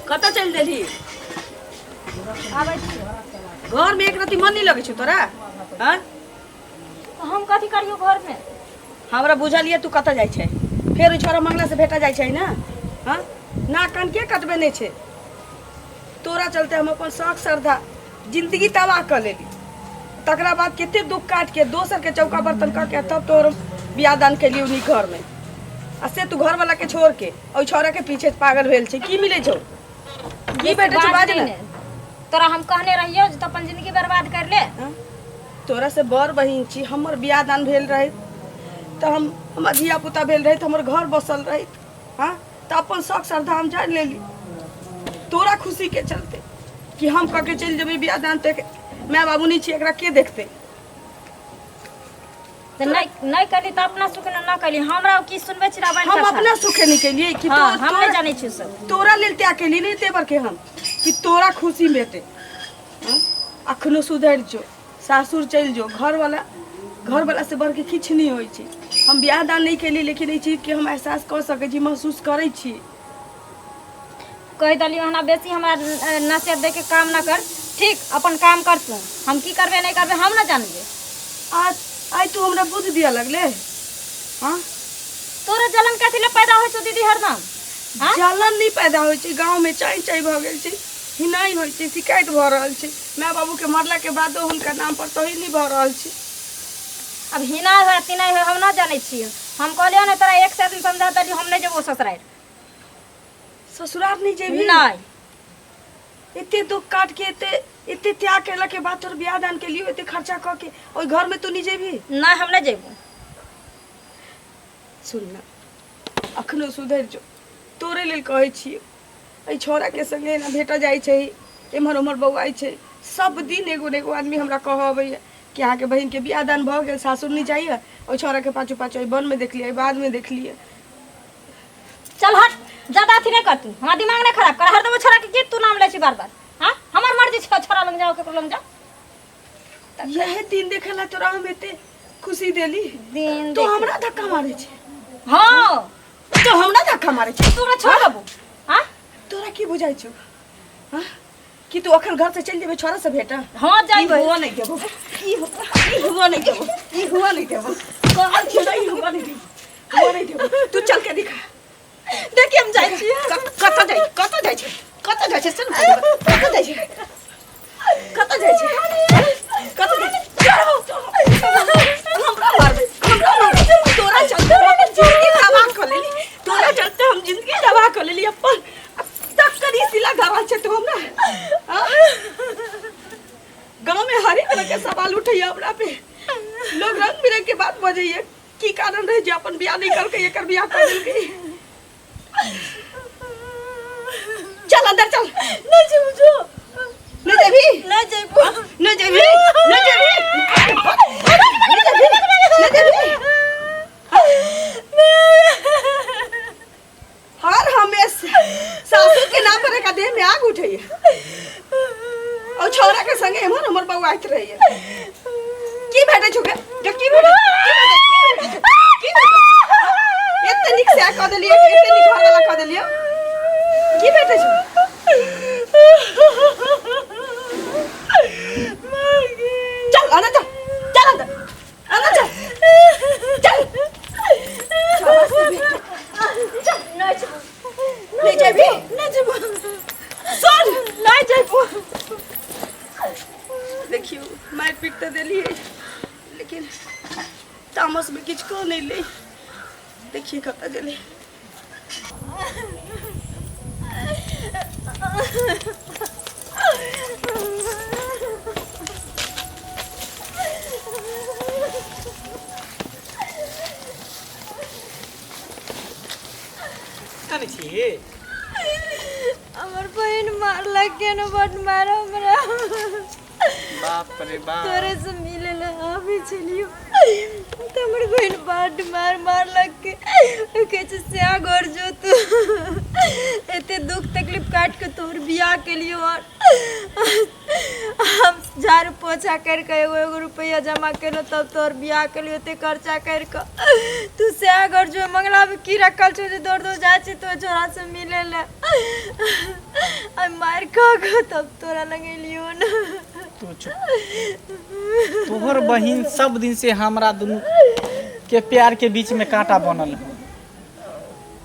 कतऽ चलि देलही? आबै छी। घरमे एक रत्ती मन नहि लगै छौ तोरा? हँ? तऽ हम कथी करियौ घरमे? हमरा बुझल यऽ तू कतऽ जाइ छै। फेर ओहि छोरा मंगला से भेटा जाइ छै ने? हँ, नाक कान के कटबे नहि छै? तोरा चलते हम अपन शौक श्रद्धा जिंदगी तबाह कऽ लेली। तकरा बाद कते दुख काट के दोसर के चौका बर्तन कऽ के तब तोहर बियाह दान केलियौ नीक घरमे, आ से तू घरवाला के छोड़ के ओहि छौड़ा के पीछे पागल भेल छै। की मिलै छौ? की भेटै छौ? बाज ने। तोरा हम कहने रहियौ जे तू अपन जिंदगी बर्बाद कर ले। हाँ? तोरा से बड़ बहिन छी। हमर बियाह दान भेल रहे तऽ हम हमर धिया पुता भेल रहे तऽ हमर घर बसल रहे। हाँ, तऽ अपन शौक श्रद्धा हम जानि लेली तोरा खुशी के चलते कि हम कऽ के चलि जेबै बियाह दान तऽ माय बाबू नहि छी, एकरा के देखतै? तऽ नहि नहि कली तऽ अपना सुख ने न कली। हमरा की सुनबै छी रामायण हम कथा? अपना सुखे नहि केलियै कि हाँ, हम नहि जानै छी सब। तोरा लेल त्याग केलियै नहि एते बड़के हम कि तोरा खुशी भेटे। हाँ? अखनो सुधरि जो, सासुर चलि जो। घरवाला घरवाला से बढ़के किछु नहि होइ छै। हम बियाह दान नहि केलियै, लेकिन एहि चीजके हम एहसास कऽ सकै छी, महसूस करै छी। कहि देलियौ हमरा बेसी हमरा नसीहत दे के काम ना कर। ठीक, अपन काम कर तू। हम की करबे नहीं करबे हम ना जानबे। आज आइ तू हमरा बुद्धि दिया लगले? हाँ? तोरे जलन कथी ले पैदा होइ छौ दीदी हरदम? हाँ? जलन नहि पैदा होइ छै। गाँवमे चाँइ चाँइ भऽ गेल छै, हिनाइ होइ छै, शिकायत भऽ रहल छै। माय बाबूके मरलाके बादो हुनका नाम पर तोही नहि भऽ रहल छै। अब हिनाइ होइ तिनाइ होइ हम ना जानै छियै। हम कहलियौ ने तोरा एक सौ दिन समझा देलियौ, हम नहीं जेबो ससुराल। ससुराल नहीं जेबही? नहीं। एते दुख काट के, एते एते त्याग केला के बाद तोर बियाह दान के लिए एते खर्चा क के ओई घर में तू नहीं जेबही? नहीं, हम नहीं जेबो। सुन ना, अखनो सुधरि जो। तोरे लेल कहै छियै। एहि छौड़ा के संगे ना भेटा जाइ छै, एम्हर ओम्हर बौआइ छै। सब दिन एगो ने एगो आदमी हमरा कहऽ अबैया कि अहाँके बहिन के बियाह दान भऽ गेल, सासुर नहि जाइए, ओहि छौड़ा के पाछू पाछू एहि वन में देखलियै, एहि बाध में देखलियै। चल हट, ज्यादा अथी नहीं कर तू, हमारा दिमाग नहीं खराब कर। हरदम छोरा के की तू नाम ले छी बार बार? हाँ, हमार मर्जी छो, छोरा लग जाओ, केकरो लग जाओ। यह दिन देखेला तोरा हम एते खुशी देली। दिन तू देख। हमरा धक्का मारे छै? हाँ। तू हमरा धक्का मारे छै? तू हमरा छोड़ देबो? हाँ? तोरा की बुझाइ छौ? हाँ? कि तू अखन घर से चलि जेबै छोरा से भेट? हाँ, जाइबै। ई हुआ नहीं देबो, ई हुआ नहीं देबो, ई हुआ नहीं देबो। कहल छियौ ई हुआ नहीं देबो, हुआ नहीं देबो। तू चल के दिखा। देखिए, हम जाइ छियै। कतऽ जाइ, कतऽ जाइ छै, कतऽ जाइ छै से ने बजबै। कतऽ जाइ छै, कतऽ जाइ छै, कतऽ जाइ छै? हमरा मारबै, हमरा मारबै। तोरा चलते हम अपन जिंदगी तबाह कऽ लेली। तोरा चलते हम जिंदगी तबाह कऽ लेली अपन। तक करी सिला गवाल छै तू हमरा। हाँ? गाँव में हरेक तरह के सवाल उठैया हमरा पे। लोग रंग बिरंग के बात बजैया, की कारण रहे जे अपन बियाह नहीं करके एकर बियाह कर देलकै। चल अंदर चल। नहीं जेबो जो। नहीं जेबही? नहीं जेबो। नहीं जेबही? नहीं जेबही? नहीं जेबही? नहीं जेबही? हर हमेशा सासू के नाम पर एक देह में आग उठैया और छौरा के संगे एम्हर उम्हर बौआइत रहैया। की भेटै छौ गे? गे की भेटै? की भेटै? की भेटै? की भेटै? एते नीक से कऽ देलियै, एते नीक घरवाला कऽ देलियै, की भेटै छौ? चल अंदर चल, चल अंदर, अंदर चल, चल। छौरा से भेट। चल, नहीं जेबो। नहीं जेबही? नहीं जेबो। सुन। नहीं जेबो। देखियौ, मारि पीट तऽ देलियै, लेकिन तामसमे किछु कऽ नहि ले। देखिए कतऽ गेलै। कनै छी? हमर बहिन मारलक के न, बड मार हमरा। बाप रे बाप। तोरे से मिले ला आबै छलियो। तऽ हमर बहिन बड्ड मार मारलक कहै छै सएह घर जो तू एते दुख तकलीफ काटि कऽ तोहर बियाह केलियौ हन हम झाड़ू पोछा करि कऽ एगो एगो रुपैआ जमा केलहुँ तब तोहर बियाह केलियौ एते खर्चा करि कऽ तू सएह घर जो मंगलामे की रखल छौ जे दौड़ दौड़ जाइ छी तो छोरासँ मिलै लए आ मारि खा कऽ तब तोरा लग एलियौ ने। तू चुप। तोहर बहिन सब दिन से हमरा दुनू के प्यार के बीच में कांटा बनल है,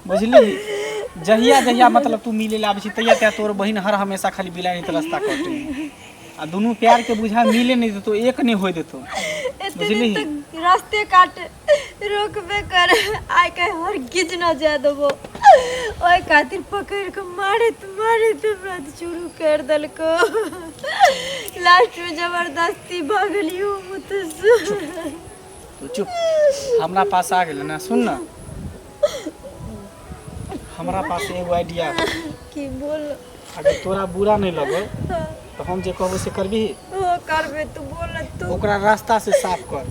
बुझली? जहिया जहिया मतलब तू मिले ला आबै छी तहिया तहिया तोहर बहिन हर हमेशा खाली बिलानी के रास्ता कटे है। आ दुनू प्यार के बुझा मिले नहीं देतो, एक नहीं होय देतो। एते बुझली? दिन तक रास्ते काटे रोकबे कर, आइ काल्हि हरगिज न जाय देबो। ओहि खातिर पकड़ि कऽ मारैत मारैत हमरा तऽ शुरू करि देलको। लास्ट में जबरदस्ती भगलियो मुतसँ। तू चुप, हमरा पास आ गेल ना। सुन ना, हमरा पास एगो आइडिया है। की बोल? अगर तोरा बुरा नहीं लगो तो हम जे कहबो से करबी? ओ करबे, तू बोल न तू। ओकरा रास्ता से साफ कर।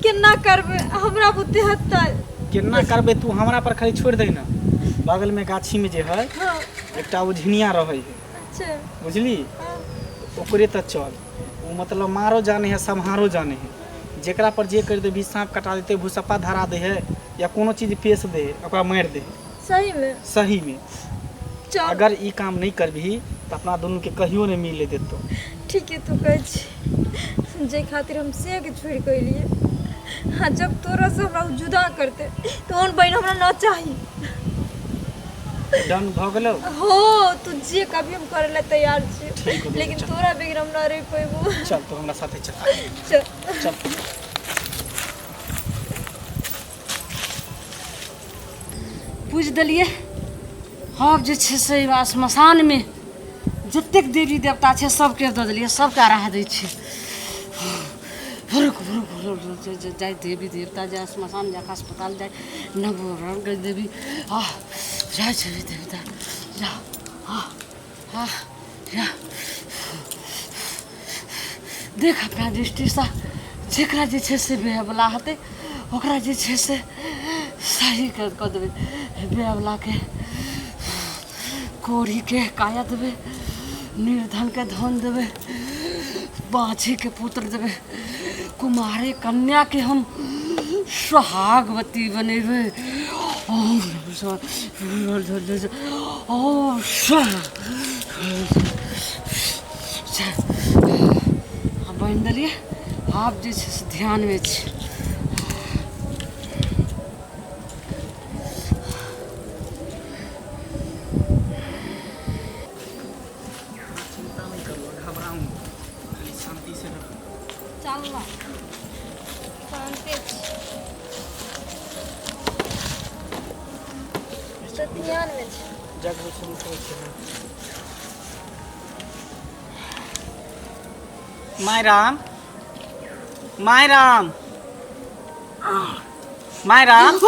केना करबे? हमरा बुते हतै? केना करबे? तू हमरा पर खाली छोड़ दे ना। बगल में गाछी में जे है एकटा ओ झिनिया रहे है। अच्छा। बुझली? ओकरे तऽ चल। ओ मतलब मारो जाने है, सम्हारो जाने है। जेकरा पर जे कर देबी, सांप कटा देते, भूसप्पा धरा दे है या कोनो चीज पेश दे है, ओकरा मारि दे है। सही में? सही में। चल। अगर ई काम नहीं करबही तऽ अपना दुनू के कहियो नहीं मिले देतो। ठीक है, तू कहै छी जे खातिर हम से के छोड़ि कऽ एलियै। हाँ, जब तोरा से हमरा उ जुदा करते तो ओहन बहिन हमरा न चाही। डन भऽ गेलौ? हो, तू जे कभी हम करे ला तैयार छी। ठीक हो, लेकिन चल। तोरा बगैर हम न रहि पेबो। चल, तू हमरा साथे चल। चल। चल। पूछि देलियै। हम जे छै से श्मशानमे जतेक देवी देवता छै सबके दऽ देलियै, सबके अराह दै छियै। भुरुक भुरुक भुरुक जय देवी देवता, जय श्मशान, जय अस्पताल, जय नव देवी, आह, जय देवी देवता, जा आह आह जा। देख अपना दृष्टिसँ जकरा जे छै से बेहवला हेतै ओकरा जे छै से सही कऽ देबै। बेहवलाके कोढ़ीके काया देबै, निर्धनके धन देबै, बाँझीके पुत्र देबै, कुमारे कन्याके हम सोहागवती बनेबै। ओम ओम बान्हि देलियै। आब जे छै से ध्यानमे छी। चिंता नहीं करो, घबराऊ नहीं, खाली शांति से रहो। चल ना, शांति छी तऽ ध्यानमे छी। जगह शुरू करै छै। My Ram, my Ram, my Ram.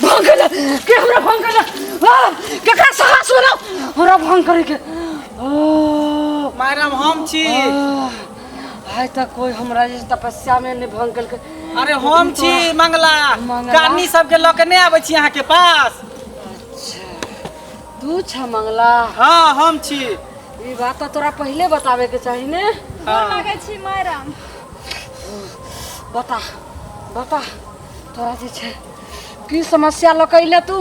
भंग केले के? हमरा भंग केले? केकरा साहस भेलो हमरा भंग करे के? My Ram, हम छी। आइ तक कोई हमरा जे तपस्या में नहि भंग केलकै। अरे हम छी मंगला। मंगला? कानी सबके लऽ के नहि आबै छी अहाँके पास? अच्छा, तू छ मंगला? हाँ, हम छी। ई बात तऽ तोरा पहिले बताबे के चाही ने। हाँ। लागै छी माय राम। बता बता, तोरा जे छै की समस्या लऽ के अयले तू?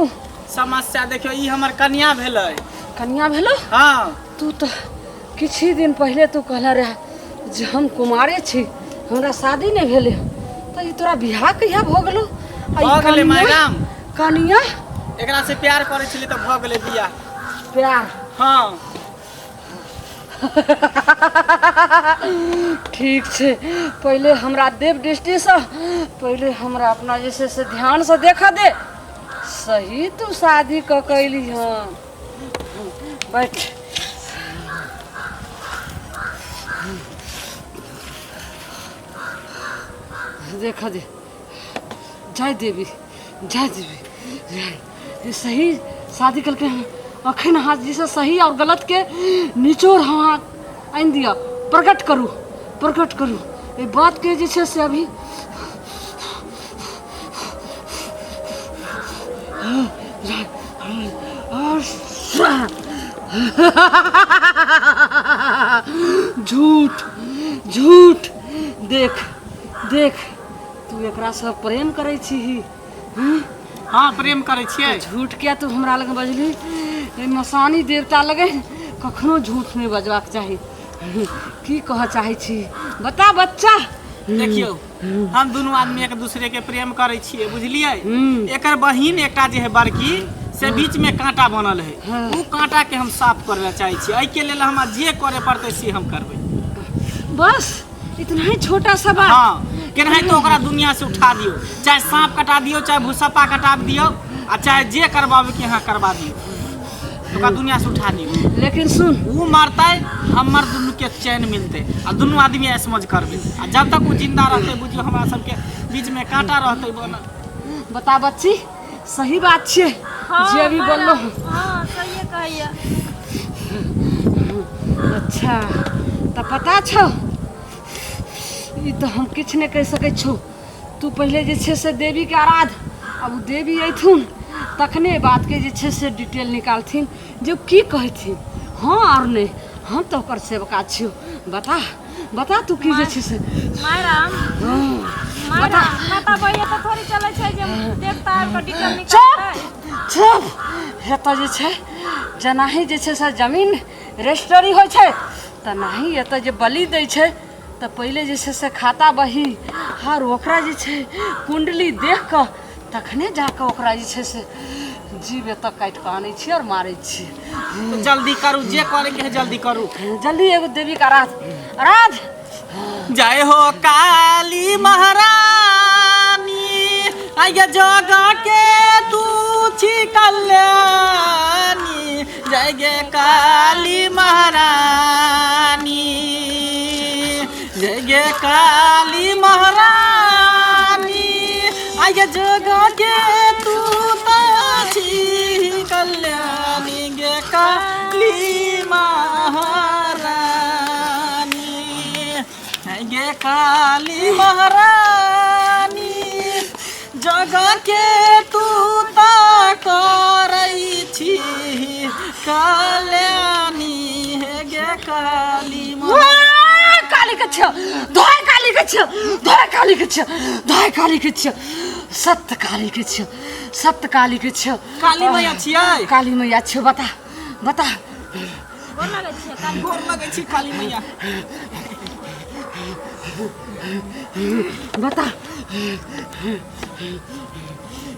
समस्या देखियौ, ई हमर कन्या भेलै। कन्या भेलो? हाँ। तू तऽ किछु ही दिन पहिले तू कहले रहे जे हम कुमारे छी, हमरा शादी नहि भेलै, तऽ ई तोरा बियाह कहिया भऽ गेलौ? आ ई भऽ गेलै कनिया? माय राम। कनिया? एकरा से प्यार करै छलियै तऽ भऽ गेलै बियाह। प्यार? हाँ। ठीक छै, पहिले हमरा देव दृष्टिसँ पहिले हमरा अपना जे छै से ध्यानसँ देखऽ दे। सही तू शादी कऽ के अयली हँ। बैठ। देखऽ दे। जय देवी, जय देवी, जय। ई सही शादी केलकै हँ। अखन अहाँ जे छै सही आओर गलतके निचोड़ अहाँ आनि दिअ, प्रकट करू, प्रकट करू एहि बातके जे छै से अभी। झूठ झूठ, देख देख, तू एकरासँ प्रेम करै छीही? हँ, प्रेम करै छियै। झूठ किया तू हमरा लग बजली? एहि मसानी देवता लगे कखनो झूठ नहि बजबाक चाही। की कहऽ चाहै छी, बता बच्चा। देखियौ, हम दुनू आदमी एक दूसरे के प्रेम करै छियै, बुझलियै? एकर बहिन एकटा जे है बड़की, से बीच में कांटा बनल है। उ कांटा के हम साफ करे ला चाहै छियै। एहिके लेल हमरा जे करे पड़तै से हम करबै। बस इतना ही छोटा सा बात? हाँ, केनाहितो ओकरा दुनिया से उठा दियौ, चाहे सांप कटा दियौ, चाहे भूसप्पा कटा दियौ, आ चाहे जे करबाबै के अहाँ करबा दियौ, ओकरा दुनिया से उठा दियौ। लेकिन सुन, उ मरतै, हमर दुनू के चैन मिलतै आ दुनू आदमी ऐश मौज करबै। आ जब तक उ जिंदा रहतै, बुझियौ हमरा सबके बीच में कांटा रहतै बनल। बता बच्ची, सही बात छियै जे अभी बोललो? हाँ, सहिए कहैया। अच्छा, तऽ पता छौ, ई तऽ हम किछु नहि कहि सकै छौ। तू पहिले जे छै से देवीके आराध, आब ओ देवी अयथुन तखने बातके जे छै से डिटेल निकालथिन जे ओ की कहथिन, हँ आओर नहि। हम तऽ ओकर सेवका छियौ। बता बता, तू की जे छै से। मायराम। हँ, मायराम, खाता बहिए तऽ थोड़ी चलै छै जे देवता आबि कऽ डिटेल चुप निकालतै। चुप। एतऽ जे छै जेनाही जे छै से जमीन रजिस्ट्री होइ छै, तेनाही एतऽ जे बलि दै छै तऽ पहिले जे छै से खाता बही आर ओकरा जे छै कुण्डली देख कऽ तखने जाकऽ ओकरा जे छै से जीव एतऽ काटि कऽ आनै छियै आओर मारै छियै। तऽ जल्दी करू, जे करे के है जल्दी करू। जल्दी एगो देवीके आराध आराध। जय हो काली महारानी, आइए जग के तू छी कल्याणी। जय गे काली महारानी, जय गे काली महारानी, आइए जग के तू छी कल्याणी गे काली महारानी, गे काली महारानी, जग के तू त करै छी कल्याणी हे गे काली महारानी। काली के छियो, धोय काली के छियो, धोय काली के छियो, धोय काली के छियो, सत्य काली के छियो, सत्य काली के छियो। काली मैया छियै। काली मैया छियो। बता बता। गोर लगै छियै काली। गोर लगै छी काली मैया। बता।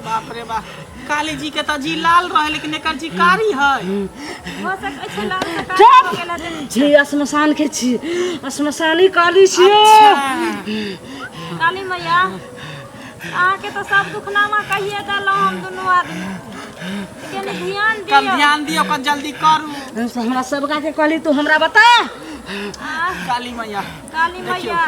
बाप रे बाप, काली जी के तऽ जी लाल रहे, लेकिन एकर जी कारी है। भऽ सकै छै लाल से काली चुप! भऽ गेल हेतै। छी श्मशान के छी, श्मशानी काली छियो। काली मैया, अहाँके तऽ सब दुखनामा कहिए देलहुँ हम दुनू आदमी। कनि ध्यान कल दियौ। ध्यान दियौ, कल जल्दी करू। हमरा सबका के कहली, तू हमरा बता। काली मैया। काली देखियौ। मैया,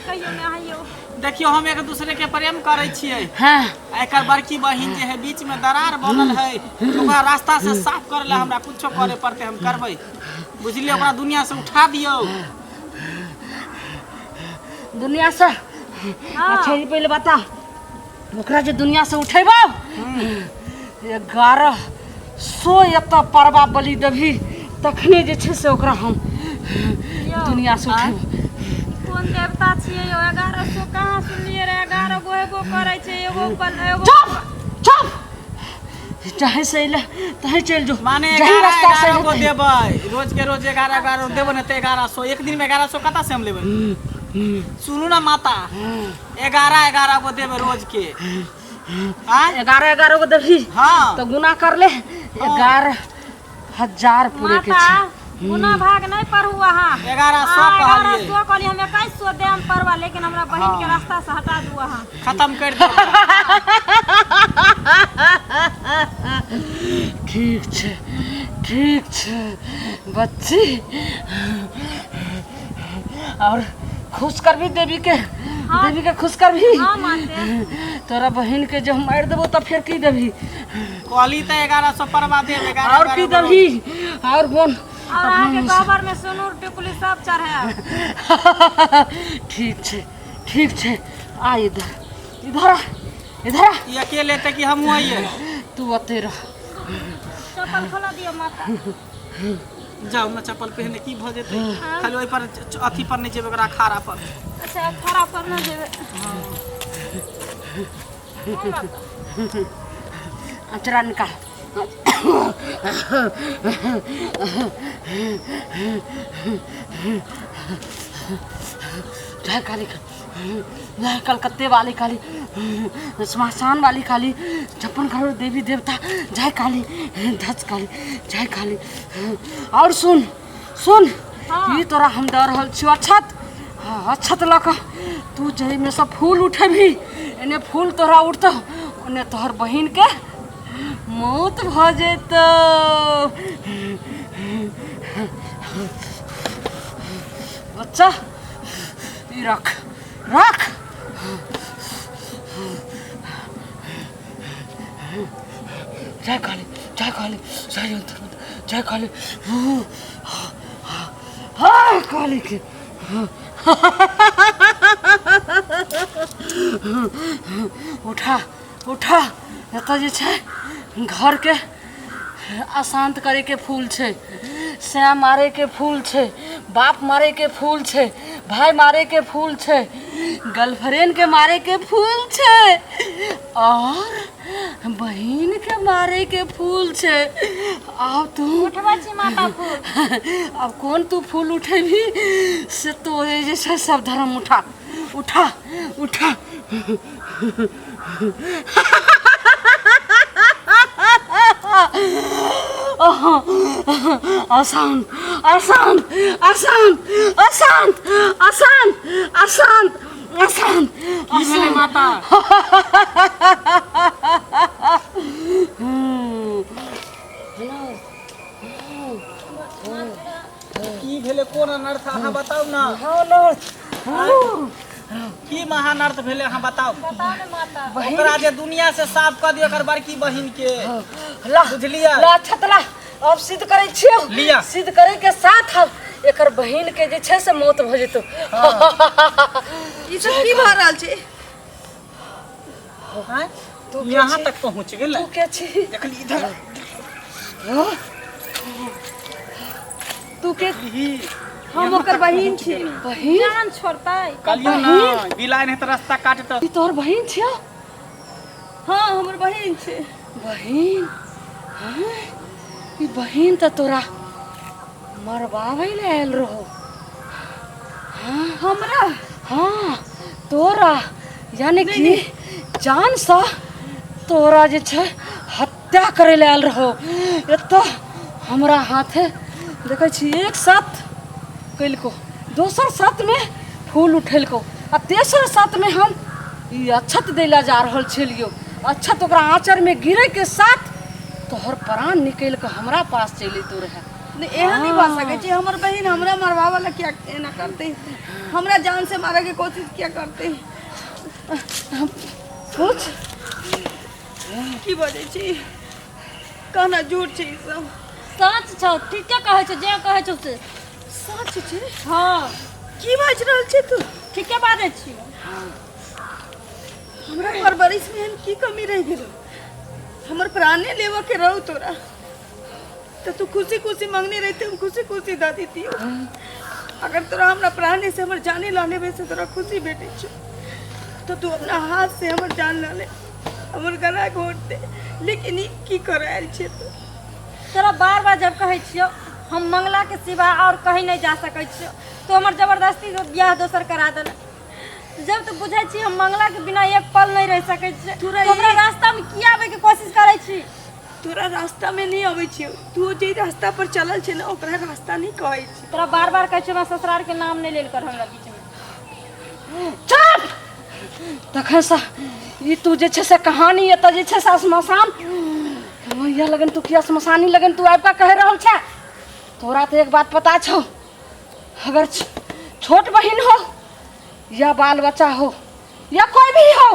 कहियौ ने अहाँ यौ। देखियौ, हम एक दूसरे के प्रेम करै छियै। हाँ। आ एकर बड़की बहिन जे है, बीच में दरार बनल है, ओकरा रास्ता से साफ करे ला हमरा कुछो करे पड़तै, हम करबै, बुझलियै? ओकरा दुनिया से उठा दियौ। दुनिया से? अच्छा, ई पहिले बता, ओकरा जे दुनिया से उठेबो, 1100 एतऽ परबा बलि देबही, तखने जे छै से ओकरा हम यौ, दुनिया से उठेबो। कोन देवता छियै यौ? 1100 कहाँ सुनलियै रे? 11 गो एगो करै छै, एगो पर एगो। चुप चुप, चाहे से अइले तहे चलि जो। माने जाहि 11 रास्ता से 11 गो अइले। देबै, रोज के रोज 11 11 देबै ने तऽ 1100। एक दिन में 1100 कतऽ से हम लेबै? सुनू ना माता, 11 11 गो देबै रोज के आँय? 11 11 गो देबही? हाँ। तऽ गुना कर ले, 11,000 पूरे के माता छै। गुना भाग नहि पढ़ू अहाँ। 1100 अहाँ कहलियै। 1100 कहलियै, हम 2100 देम परवा, लेकिन हमरा बहिन के रास्ता से हटा दू अहाँ। खत्म कर दो। ठीक छै, ठीक छै बच्ची। और खुश करबी देवी के? देवी के खुश करबी? हाँ माते। तोरा बहिन के जे हम मारि देबो तऽ फेर की देबही? कहली तऽ 1100 परवा देब, 11 और की 11 गो। देबही? और बोल। और अहाँके गोबर में सुनूर टिकुली सब चढ़ायब। ठीक छै, ठीक छै, आ इधर, इधर आ, इधर आ। ई अकेले एतै कि हमहूँ आइए? तू ओतै रह। चप्पल खोला दियौ माता। जाउ ने, चप्पल पहिने की भऽ जेतै? खाली ओहि पर अथी पर नहि जेबै, ओकरा अखाड़ा पर। अच्छा, अखाड़ा पर नहि जेबै। अचरा निकाल। जय काली, जय कलकत्ते वाली काली, श्मशान वाली काली, 56 करोड़ देवी देवता, जय काली, धस काली, जय काली। और सुन, सुन, ई तोरा हम दऽ रहल छियौ अक्षत। हाँ, अक्षत लऽ कऽ तू जाहिमे सँ फूल उठेबही, एने फूल तोरा उठतौ, ओने तोहर बहिनके मौत भऽ जेतौ। बच्चा, ई रख, रख। जय काली, जय काली, जय अंतर, जय काली, हाँ काली के। उठा, उठा। एतऽ जे छै घरके अशान्त करैके फूल छै, सै मारैके फूल छै, बाप मारैके फूल छै, भाय मारैके फूल छै, गर्लफ्रेंडके मारैके फूल छै और बहिनके मारैके फूल छै। आब तू उठबै छी माता फूल। आब कोन तू फूल उठेबही से तोरे जे छै सब धर्म। उठा, उठा, उठा। अशान्त, अशान्त, अशान्त, अशान्त, अशान्त, अशान्त, अशान्त। की भेलै माता? की भेलै? कोन अनर्थ, अहाँ बताउ ने। की महानर्थ भेलै, अहाँ बताउ। बताउ ने माता। ओकरा जे दुनिया से साफ कऽ दियौ, एकर बड़की बहिन के। ला। बुझलियै? ला छतला, अब सिद्ध करै छियौ। लिअ। सिद्ध करै के साथ हम एकर बहिन के जे छै से मौत भऽ जेतौ। ई सब की भऽ रहल छै? आँय? तू के यहाँ छी? तक पहुँच गेलै। तू के छी? देखली इधर। तू के? हम ओकर बहिन छी। बहिन? जान छोड़तै। कहलियौ ने, बिलाइ नहि तऽ रास्ता काटतौ। ई तोहर बहिन छियौ? हाँ, हमर बहिन छै। बहिन? हाँ? ई बहिन तऽ तोरा मरबाबै लए आयल रहो। हाँ? हमरा? हाँ, तोरा, यानी कि जानसँ तोरा जे छै हत्या करै लए आयल रहो। एतऽ हमरा हाथे देखै छी, एक साथ कयलको, दोसर साथमे फूल उठेलको आ तेसर साथमे हम ई अक्षत दै लए जा रहल छलियौ। अक्षत ओकरा आँचरमे गिरैके साथ तोहर प्राण निकलि कऽ हमरा पास चलि अयतौ रहए। नहि, एहन नहि भऽ सकै छै। हमर बहिन हमरा मरबाबऽ लए किया एना करतै? हमरा जान से मारऽ के कोशिश किया करतै? पूछ। की बजै छी? कहना झूठ छै ई सब। सच छौ, ठीके कहै छौ, जे कहै छौ से सच छै। हाँ। की बाजि रहल छै तू? ठीके बाजै छियौ। हमरा परवरिश में एहन की कमी रहि गेल? हमर प्राणे लेबऽ के रहू तोरा तऽ तू खुशी खुशी मंगने रहते, हम खुशी खुशी दऽ दितियौ। अगर तोरा हमरा प्राणे से हमर जाने लऽ लेबे से तोरा खुशी भेटै छौ तऽ तू अपना हाथ से हमर जान लऽ ले, हमर गला घोट दे, लेकिन ई की करऽ आयल छै तू? तोरा बार बार जब कहै छियौ, हम मंगला के सिवा और कहीं नहीं जा सकै छियौ, तू हमर जबरदस्ती बियाह दोसर करा देले। जब तू बुझै छी हम मंगला के बिना एक पल नहीं रह सकै छियै, तोरा तू हमरा रास्ता में किया आबै के कोशिश करै छी? तोरा रास्ता में नहीं अबै छियौ। तू जे रास्ता पर चलल छै ने, ओकरा रास्ता नहीं कहै छी। तोरा बार बार कहै छियौ, हमरा ससुराल के नाम नहीं लेल कर हमरा बीच में। चुप! तखनसँ ई तू जे छै से कहानी एतऽ जे छै से श्मशान मैया लगन तू किया श्मशानी लगन तू आबि कऽ कहि रहल छै? तोरा तऽ एक बात पता छौ, अगर छोट बहिन हो या बाल बच्चा हो या कोई भी हो,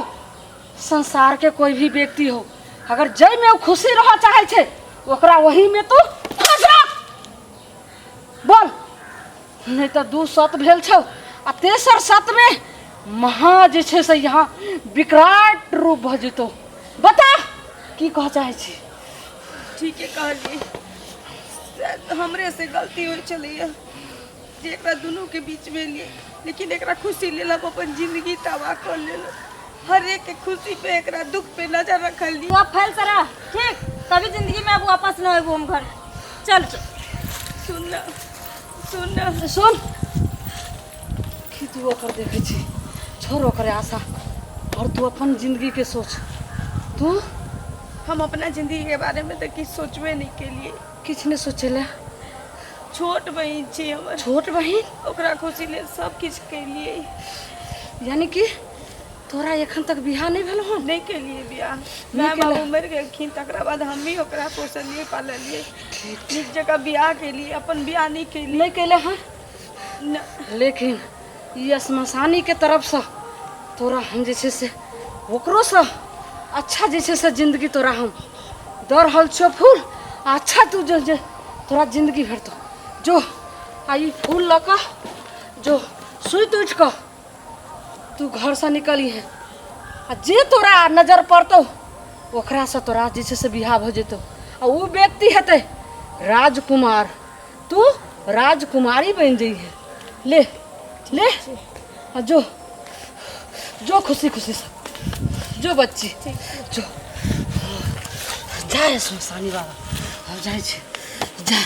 संसार के कोई भी व्यक्ति हो, अगर जाहिमे ओ खुशी रहऽ चाहै छै, ओकरा वही में तू खुश रख। नहि तऽ दू सत भेल छौ आ तेसर सतमे महा जे छै से यहाँ विकराट रूप भऽ जेतौ। बता की कह चाहै छी? ठीके कहलियै, शायद हमरे से गलती होइ छलैया जे एकरा दुनूके बीचमे एलियै, लेकिन एकरा खुशी लेल हम अपन जिंदगी तबाह कऽ लेलहुँ। हर एक के खुशी पे एकरा दुख पे नजर रखलियै। तू अब फैल से रह, ठीक? कभी जिंदगी में अब वापस न अबू हम घर। चल। सुन न, सुन न। सुन, की तू ओकर देखै छी? छोड़ ओकर आशा और तू अपन जिंदगी के सोच। तू हम अपना जिंदगी के बारे में तऽ किछु सोचबे नहि केलियै। किछु नहि सोचेला? छोट बहिन छी हमर। छोट बहिन? ओकरा खुशी लेल सब किछु केलियै। यानी कि तोरा एखन तक बियाह नहि भेल हन? नहि केलियै बियाह। माय बाबू मरि गेलखिन, तकरा बाद हमही ओकरा पोसलियै पाललियै, नीक जकाँ बियाह केलियै, अपन बियाह नहि केलियै। नहि केले हन? लेकिन ई श्मशानीके तरफसँ तोरा हम जे छै से ओकरोसँ अच्छा जे छै से जिन्दगी तोरा हम दऽ रहल छियौ फूल। अच्छा तू जो जे तोरा जिन्दगी भेटतौ। जो आ ई फूल लऽ कऽ जो, सुति उठि कऽ तू घरसँ निकलिहे आ जे तोरा नजर पड़तौ ओकरासँ तोरा जे छै से बियाह भऽ जेतौ आ ओ व्यक्ति हेतै राजकुमार, तू राजकुमारी बनि जइहे। ले ले आ जो, जो खुशी खुशी से जो बच्ची, जो। जाय श्मशानी बाबा, हम जाइ छी, जा।